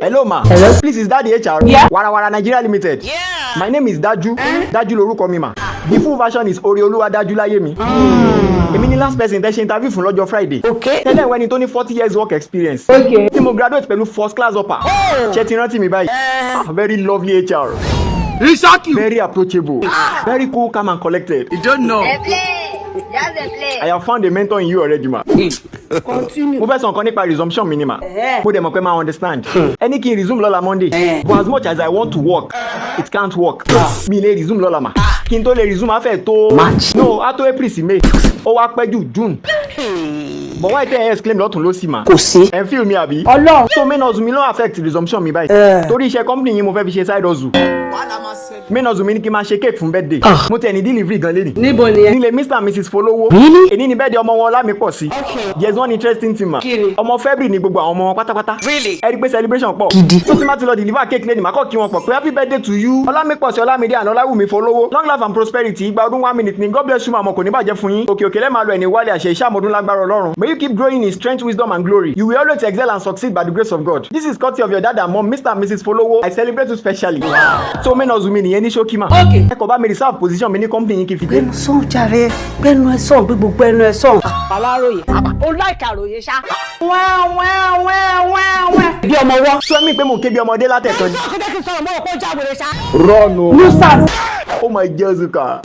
Hello, ma. Hello? Please, is that the HR? Yeah. Warawara Nigeria Limited. Yeah. My name is Daju. Daju lorúkọ mi, ma. The full version is Oreoluwa Daju Láyémi. Èmi ni last person tẹ́ ṣe interview fún lọ́jọ́ Friday. Okay. Tẹ́lẹ̀ wẹ́ni tó ní 40 years work experience. Okay. Tí mo graduate pẹ̀lú first class upper. Ṣé ti rántí mi báyìí? Ah, very lovely HR. Isaki. Very approachable. Very cool, calm and collected. You don't know. Dey play. Just dey play. I have found a mentor in you already, ma. Continue. Mo fẹ́ sọ nǹkan nípa resumption mi ni, ma. Mo dẹ̀ mọ̀ pé máa understand. Ẹni kí n resume lọ́la Monday. But as much as I want to work, it can't work. Mi lè resume lọ́la, ma. Kí n tó lè resume, á fẹ́ tó. March. No, á tó April sí May. Ó wá pẹ́ jù June. But why tẹ́ ẹ exclaim lọ́tún ló sì, ma? Kò sí. Ẹ ń feel mi, àbí? Ọlọ́run. So main hustle mi ló affect resumption mi báyìí. Torí iṣẹ́ company yín, mo fẹ́ fi ṣe side hustle. Main hustle mi ní kí n máa ṣe cake fún birthday. Mo tẹ̀ ní delivery gan lẹ́nìí. Níbo ni ẹ? Nílé Mr and Mrs Folowo. Really? Èní ni birthday ọmọ wọn Ọlámipọ̀sí. There is one interesting thing, ma. Kí ni? Ọmọ February ni gbogbo àwọn ọmọ wọn pátápátá. Really? Ẹ rí i pé celebration pọ̀. Gidi. So tí má ti lọ deliver cake lẹ́nìí, màá kọ́ kí wọn pọ̀ pé happy birthday to you, Ọlámipọ̀sí, Ọlámídé and Ọláwùmí Folowo. Long life and prosperity. Igba ọdún one minute ni. God bless you, ma. Kò ní bàjẹ́ fún yín. Òkè òkè lẹ́ẹ̀ máa lọ, ẹni wálé àṣẹ iṣẹ́ àmọ́dún lágbára Ọlọ́run. May you keep growing in strength, wisdom and glory. You will always excel and succeed by the grace of God. This is courtesy of your dad and mom, Mr and Mrs Folowo. I celebrate you specially. So main hustle mi nìyẹn ní ṣókí, ma. Okay. Ẹ kò bá mi reserve position mi ní company yín kí n fi dé. Gbẹnu sàn jàre, gbẹnu ẹ sàn, gbé gbogbo ẹnu ẹ sàn. Aláròyé, ó láìka àròyé ṣá. Wẹ́n wẹ́n wẹ́n wẹ́n wẹ́n. Bí ọmọ wọ́. Sọ mí pé mo ké bí ọmọdé látẹ̀kan ni. Ọkọ jẹ́ kí n sọ̀rọ̀ mọ́ ọ̀pọ̀ jáwèrè ṣá. Run o. Nuisance. Oh my Jessica.